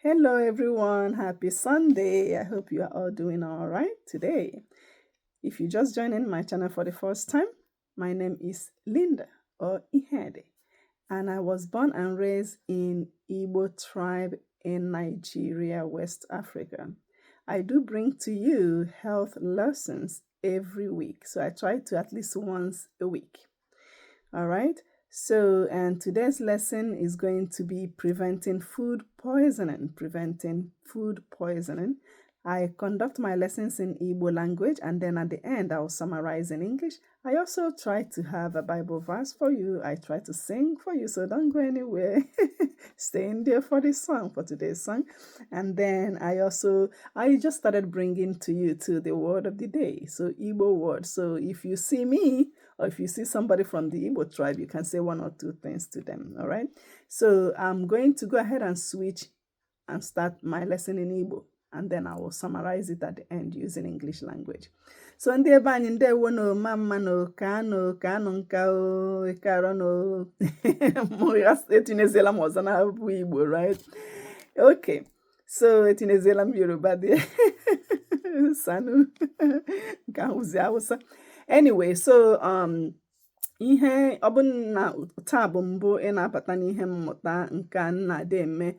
Hello, everyone. Happy Sunday. I hope you are all doing all right today. If you just joined in my channel for the first time, my name is Linda or Ihedi, and I was born and raised in Igbo tribe in Nigeria, West Africa. I do bring to you health lessons every week, so I try to at least once a week. All right. So, and today's lesson is going to be preventing food poisoning. Preventing food poisoning. I conduct my lessons in Igbo language and then at the end I'll summarize in English. I also try to have a Bible verse for you. I try to sing for you, so don't go anywhere. Stay in there for this song, for today's song. And then I just started bringing to you to the word of the day. So Igbo word. So if you see me or if you see somebody from the Igbo tribe, you can say one or two things to them. All right. So I'm going to go ahead and switch and start my lesson in Igbo, and then I will summarize it at the end using English language. So ndị ebe anyị, ndewo no, mma mma no, kaanụ kaanụ nka o ịkarọ no mụ etinyeziela m ọzọ na-abụ Igbo, right? Okay, so etinyeziela m Yoruba dị sanu nke ahụzi Hausa. Anyway, so ihe ọ bụ na taa bụ mbụ ị na-abata n'ihe mmụta nke a na-adị eme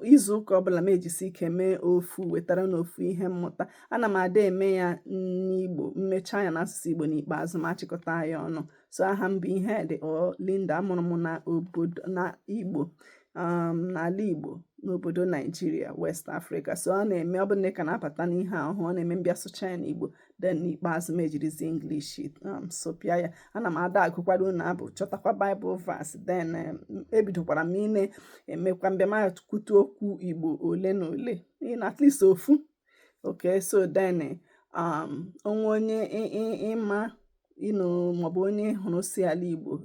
izu ụka ọbụla, m ejisi ike mee ofu wetara n'ofu ihe mmụta. Ana m ada eme ya n'Igbo, mmechaa ya n'asụsụ Igbo n'ikpeazụ ma achịkọta ya ọnụ. So aha m bụ Ihedi or Linda. Amụrụ m na obodo na Igbo, n'ala Igbo, n'obodo Naijiria, West Africa. So ọ na-eme ọ bụ na ị ka na-abata n'ihe ahụ, ọ na-eme mbịa sụcha ya n'Igbo, then n'ikpeazụ m ejirizi English sụpịa ya. Ana m ada agụkwara unu abụ, chọtakwa Bible verse, then ebidokwara m ine emekwa mbịa ma kwute okwu Igbo ole na ole in at least ofu. Okay, so then onwe onye ịma maọbụ onye hụrụ si ala Igbo,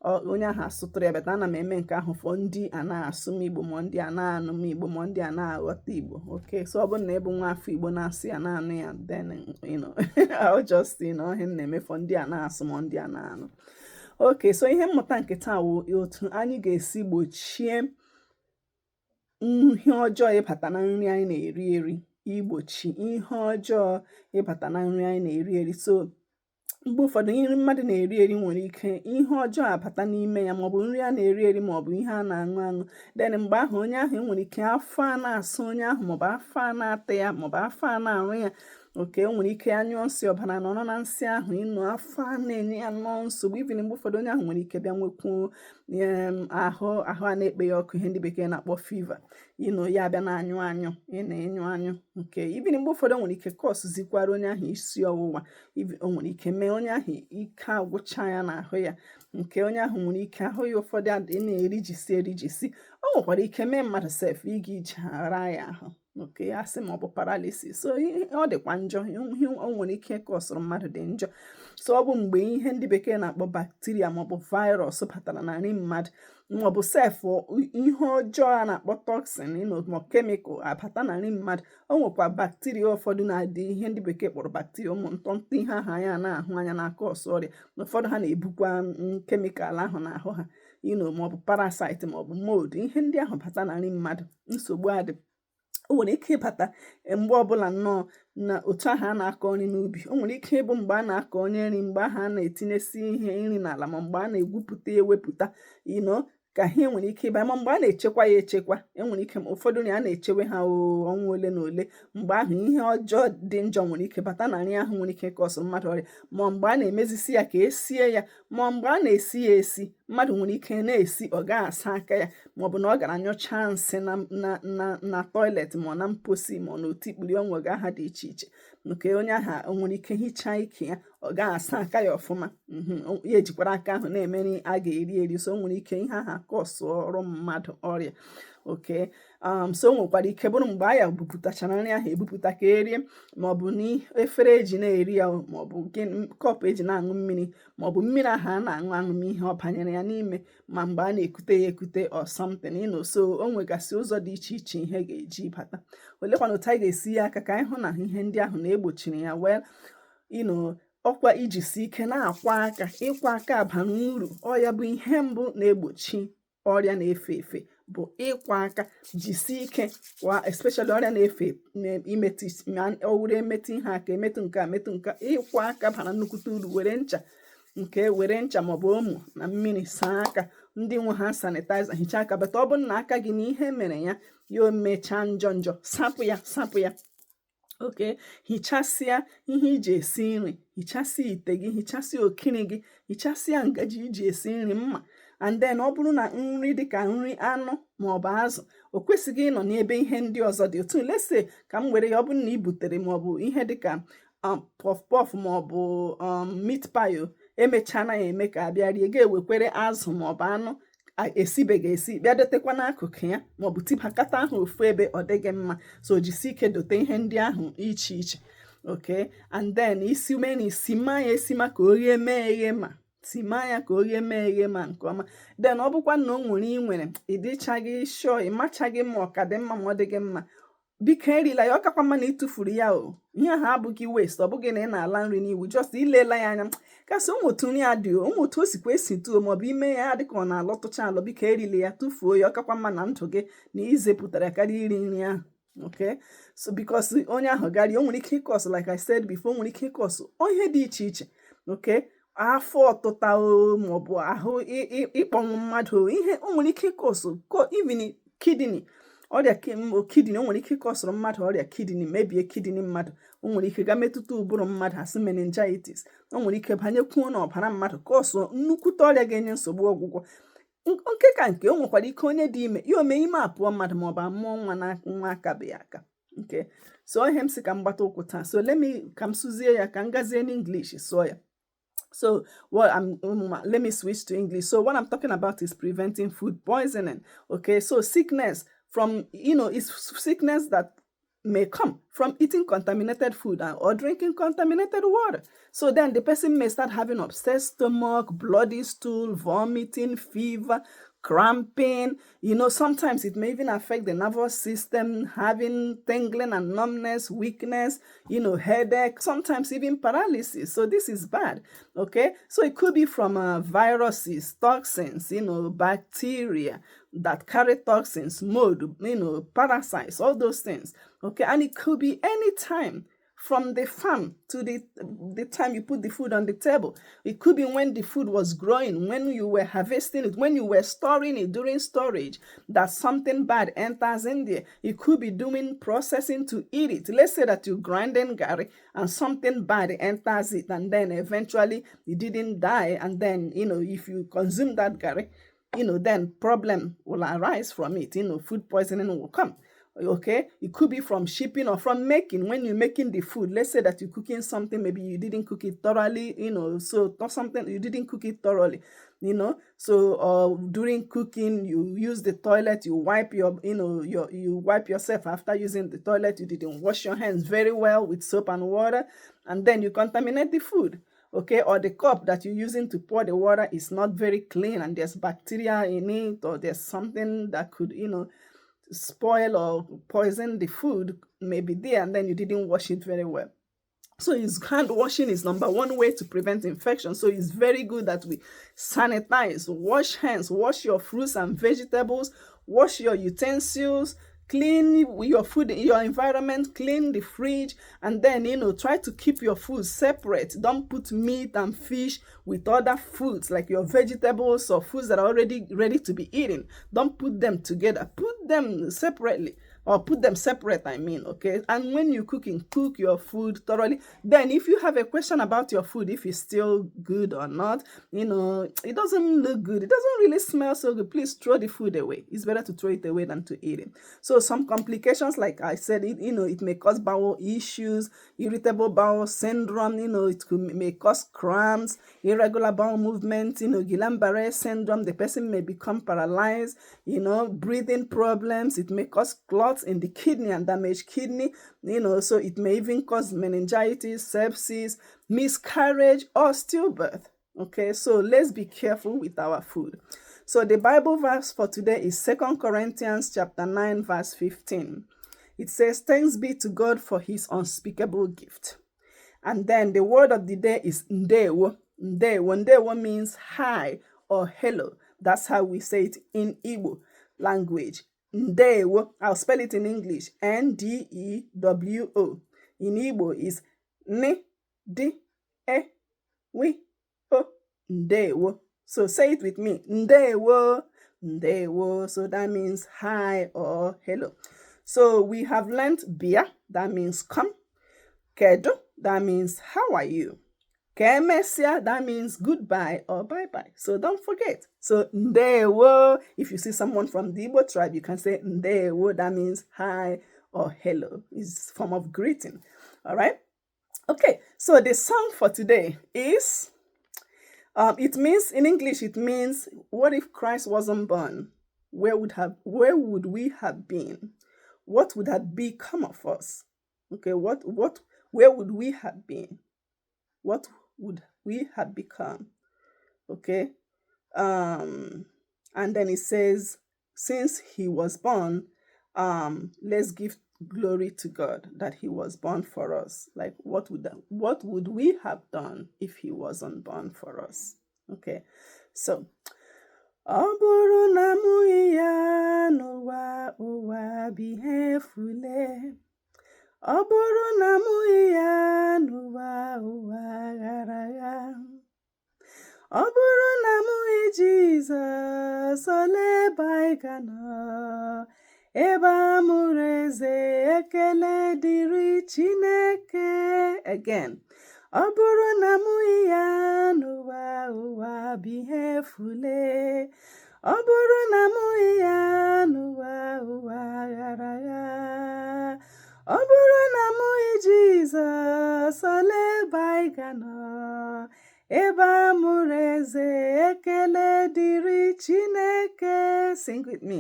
onye ahụ asụtụrụ ya bata. Ana m eme nke ahụ for ndị a na-asụ m Igbo, ma ndị a na-anụ m Igbo, ma ndị a na-aghọta Igbo. Okay, so ọ bụrụ na ị bụ nwa afọ Igbo na-asụ ya, na-anụ ya, then I'll just ihe m na-eme for ndị a na-asụ ma ndị a na-anụ. Okay, so ihe mmụta nke taa wụ otu anyị ga-esi gbochie ihe ọjọọ ịbata na nri anyị na-eri eri, igbochi ihe ọjọọ ịbata na nri anyị na-eri eri. So mgbe ụfọdụ nri mmadụ na-eri eri nwere ike ihe ọjọọ abata n'ime ya, maọbụ nri a na-eri eri, maọbụ ihe a na-aṅụ aṅụ. Then mgbe ahụ onye ahụ enwere ike afọ a na-asụ onye ahụ, maọbụ afọ a na-ata ya, maọbụ afọ a na-arụ ya. Oke o nwere ike anyụọ nsị, ọbara nọrọ na nsị ahụ, ịnụ afọ a na-enye ya nnọọ nsogbu. Even mgbe ụfọdụ onye ahụ nwere ike bịa nwekwuo ahụ a na-ekpe ya ọkụ, ihe ndị bekee na-akpọ fever, ya abịa na-anyụ anyụ, ị na-enyu anyụ nke. Even mgbe ụfọdụ nwere ike causezikwara onye ahụ isi ọwụwa. O nwere ike mee onye ahụ ike agwụcha ya n'ahụ ya, nke onye ahụ nwere ike ahụ ya ụfọdụ adị na-erijisi erijisi. O nwekwara ike mee mmadụ sef ịga ije ara ya ahụ nke asị, ma ọ bụ paralysis. So ọ dịkwa njọ. Ihe o nwere ike causeụrụ mmadụ dị njọ. So ọ bụ mgbe ihe ndị bekee na-akpọ bacteria maọbụ virus batara na nri mmadụ, maọbụ sef ihe ọjọọ a na-akpọ toxin ma chemical abata na nri mmadụ. O nwekwa bacteria ụfọdụ na-adị, ihe ndị bekee kpọrọ bacteria, ụmụ ntọntọ ihe ahụ anya na-ahụ anya na-acause ọrịa. Na ụfọdụ ha na-ebukwa chemical ahụ n'ahụ ha, maọbụ parasite maọbụ mold. Ihe ndị ahụ bata na nri mmadụ, nsogbu adị. O nwere ike ịbata mgbe ọbụla nnọọ na otu ahụ a na-akọ nri n'ubi. O nwere ike ịbụ mgbe a na-akọ onye nri, mgbe ahụ a na-etinyesi ihe nri n'ala, ma mgbe a na-egwupụta ewepụta ka ihe nwere ike ịba, ma mgbe a na-echekwa ya echekwa. Enwere ike ụfọdụ nri a na-echewe ha ọnwa ole na ole, mgbe ahụ ihe ọjọọ dị njọ nwere ike bata na nri ahụ, nwere ike cause mmadụ ọrịa. Ma mgbe a na-emezisi ya ka esie ya, ma mgbe a na-esi ya esi, mmadụ nwere ike na-esi, ọ gaghị asa aka ya, maọbụ na ọ gara nyụchaa nsị na toilet, ma ọ na mposi, ma ọ na otikpiri onwe aha dị iche iche, nke onye ahụ nwere ike hichaa ike ya, ọ gaghị asa aka ya ọfụma, ya ejikwara aka ahụ na-emeri a ga-eri eri. So o nwere ike ihe ahụ acauseụrụ mmadụ ọrịa. Okay, so o nwekwara ike bụrụ mgbe a ya bupụtachara nri ahụ ebupụta ka erie, maọbụ n'efere eji na-eri ya, maọbụ kọpụ eji na-aṅụ mmiri, maọbụ mmiri ahụ a na-aṅụ aṅụ, ma ihe ọ banyere ya n'ime, ma mgbe a na-ekute ya ekute or something. So o nwegasị ụzọ dị iche iche ihe ga-eji bata. Olekwana otu anyị ga-esi ya aka ka anyị hụ na ihe ndị ahụ na-egbochiri ya? Well, ọkwa ijisi ike na-akwa aka. Ịkwa aka bara uru. Ọ ya bụ ihe mbụ na-egbochi ọrịa na-efe efe. Bụ ịkwọ aka, jisie ike kwa, especially ọrịa na-efe imetụ ọ wụrụ emetụ ihe aka, emetụ nke a, metụ nke a. Ịkwọ aka bara nnukwute uru. Were ncha nke were ncha maọbụ omo na mmiri saa aka. Ndị nwe ha sanitizer, hichaa aka. But ọ bụrụ na aka gị na ihe mere ya, ya o mechaa njọ njọ, sapụ ya, sapụ ya. Okay, hichasịa ihe iji esi nri, hichasịa ite gị, hichasịa okiri gị, hichasịa ngaji iji esi nri, mma. And then ọ bụrụ na nri dịka nri anụ maọbụ azụ, o kwesịghị ịnọ n'ebe ihe ndị ọzọ dị otu. Lese ka m were ya, ọ bụrụ na ị butere maọbụ ihe dịka puff puff maọbụ meat pie, emechana ya eme ka abịa rie, ga-ewekwere azụ maọbụ anụ esibeghị esi bịa dotekwa n'akụkụ ya maọbụ tibakata ahụ ofu ebe, ọ dịghị mma. So jisi ike dote ihe ndị ahụ iche iche. Okay, and then isi mee na isima ya esima ka o ghee mee eghe, ma sima ya ka o ghee mee eghe ma nke ọma. Then ọ bụkwa na o nwere ị nwere ịdịchaghị sure, ịmachaghị ma ọ ka dị mma ma ọ dịghị mma, biko erila ya. Ọ kakwa mma na ịtụfuru ya. O ihe ahụ abụghị waste, ọ bụghị na ị na-ala nri n'iwu. Just ilela ya anya kasị ụmụ otu nri a dị, ụmụ otu o sikwa esi tuo maọbụ ime ya dịka ọ na-alọtụcha alọ, biko erila ya, tụfuo ya. Ọ kakwa mma na ndụ gị na izepụtara karịa iri nri ahụ. Okay, so because onye ahụ gari, o nwere ike ịcause, like I said before, o nwere ike ịcause ihe dị iche iche. Okay, afọ ọtụta o maọbụ ahụ ịkpọnwụ mmadụ, ihe o nwere ike ịcause even kidney, ọrịa kidney. O nwere ike ịcauserụ mmadụ ọrịa kidney, mebie kidney mmadụ. O nwere ike ga metụta ụbụrụ mmadụ, asị meningitis. O nwere ike banyekwuo n'ọbara mmadụ, cause nnukwute ọrịa ga-enye nsogbu ọgwụgwọ. Nke ka nke, o nwekwara ike onye dị ime ya ome ime apụọ mmadụ maọbụ amụọ nwa na nwa akabeghị aka. Nke so ihe m si ka m gbata ụkwụ taa. So let me ka m sụzie ya, ka m gazie n'English sụọ ya. So what I'm let me switch to English. So what I'm talking about is preventing food poisoning. Okay, so sickness from it's sickness that may come from eating contaminated food or drinking contaminated water. So then the person may start having upset stomach, bloody stool, vomiting, fever, cramping. Sometimes it may even affect the nervous system, having tingling and numbness, weakness, headache, sometimes even paralysis. So this is bad. Okay. So it could be from viruses, toxins, bacteria that carry toxins, mold, parasites, all those things. Okay. And it could be any time from the farm to the time you put the food on the table. It could be when the food was growing, when you were harvesting it, when you were storing it, during storage, that something bad enters in there. It could be doing processing to eat it. Let's say that you're grinding garri and something bad enters it, and then eventually you didn't die, and then if you consume that garri, then problem will arise from it. Food poisoning will come. Okay, it could be from shipping or from making. When you're making the food, let's say that you're cooking something, maybe you didn't cook it thoroughly, so not something, you didn't cook it thoroughly, so during cooking you use the toilet, you wipe your you know your you wipe yourself after using the toilet, you didn't wash your hands very well with soap and water, and then you contaminate the food. Okay, or the cup that you're using to pour the water is not very clean and there's bacteria in it, or there's something that could spoil or poison the food maybe there, and then you didn't wash it very well. So his hand washing is number one way to prevent infection. So it's very good that we sanitize, wash hands, wash your fruits and vegetables, wash your utensils, clean your food, your environment, clean the fridge, and then try to keep your food separate. Don't put meat and fish with other foods like your vegetables or foods that are already ready to be eaten. Don't put them together. Put them separately, or put them separate, I mean. Okay, and when you're cooking, cook your food thoroughly. Then if you have a question about your food, if it's still good or not, it doesn't look good, it doesn't really smell so good, please throw the food away. It's better to throw it away than to eat it. So some complications, like I said, it you know it may cause bowel issues, irritable bowel syndrome, it could may cause cramps, irregular bowel movement, Guillain-Barré syndrome, the person may become paralyzed, breathing problems. It may cause clots in the kidney and damage kidney, so it may even cause meningitis, sepsis, miscarriage, or stillbirth. Okay, so let's be careful with our food. So the Bible verse for today is 2 Corinthians chapter 9, verse 15. It says, "Thanks be to God for his unspeakable gift." And then the word of the day is ndewo. Ndewo. Ndewo means hi or hello. That's how we say it in Igbo. Language. Ndewo. I'll spell it in English. Ndewo. In Igbo is N D E W O. Ndewo. So say it with me. Ndewo. Ndewo. So that means hi or hello. So we have learned bịa, that means come. Kedu, that means how are you? Ka emesịa, that means goodbye or bye-bye. So don't forget. So ndewo, if you see someone from the Igbo tribe, you can say ndewo, that means hi or hello. It's form of greeting. All right. Okay, so the song for today is, it means, in English, it means, what if Christ wasn't born? Where would we have been? What would have become of us? Okay, where would we have been? What would we have become? Okay. And then it says, since he was born, let's give glory to God that he was born for us. Like what would we have done if he wasn't born for us? Okay. So ọ bụrụ na amụghị ya n'ụwa, ụwa bụ ihe efu le. Ọ bụrụ na amụghị ya n'ụwa, ụwa ghara agha. Ọ bụrụ na amụghị Jizọs, olee ebe anyị ga-anọ? Ebe a mụrụ eze, ekele dịrị Chineke. Again. Ọ bụrụ na amụghị ya n'ụwa, ụwa bụ ihe efu le. Ọ bụrụ na amụghị ya n'ụwa, ụwa ghara agha. Ọ bụrụ na amụghị Jizọs, olee ebe anyị ga-anọ? Ebe a mụrụ eze, ekele dịrị Chineke. Sing with me.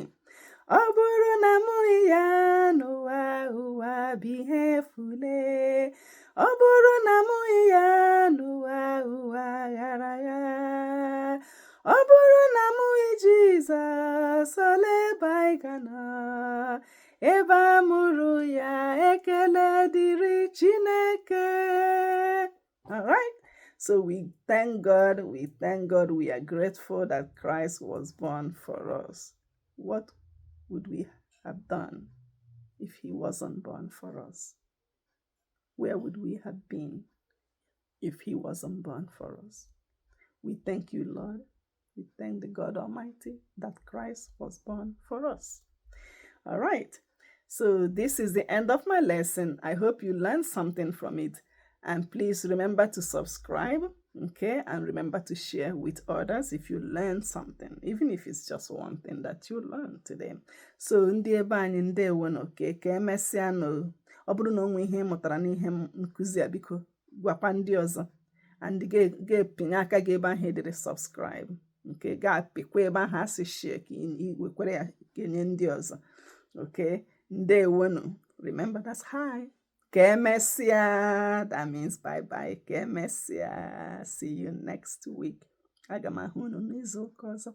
Ọ bụrụ na amụghị ya n'ụwa, ụwa bụ ihe efu le. Ọ bụrụ na amụghị ya n'ụwa, ụwa ghara agha. Ọ bụrụ na amụghị Jizọs, olee ebe anyị ga-anọ? Ebe a mụrụ ya, ekele dịrị Chineke. All right. So we thank God, we thank God, we are grateful that Christ was born for us. What would we have done if he wasn't born for us? Where would we have been if he wasn't born for us? We thank you, Lord. We thank the God Almighty that Christ was born for us. All right. So this is the end of my lesson. I hope you learned something from it. And please remember to subscribe, okay? And remember to share with others if you learned something, even if it's just one thing that you learned today. So ndị ebe anyị, ndewo nụ, okay, ka emesịa nụ. Ọ bụrụ na o nwee ihe ị mụtara n'ihe nkụzi a, biko gwakwa ndị ọzọ and ga-epinye aka gị ebe ahụ edere subscribe nke ga-apịkwa ebe ahụ asị share ka ị wekwere ya kenye ndị ọzọ. Okay, ndewonu. Remember, that's hi. Ka emesịa, that means bye bye. Ka emesịa, see you next week. Aga m ahụ unu n'izu ụka ọzọ.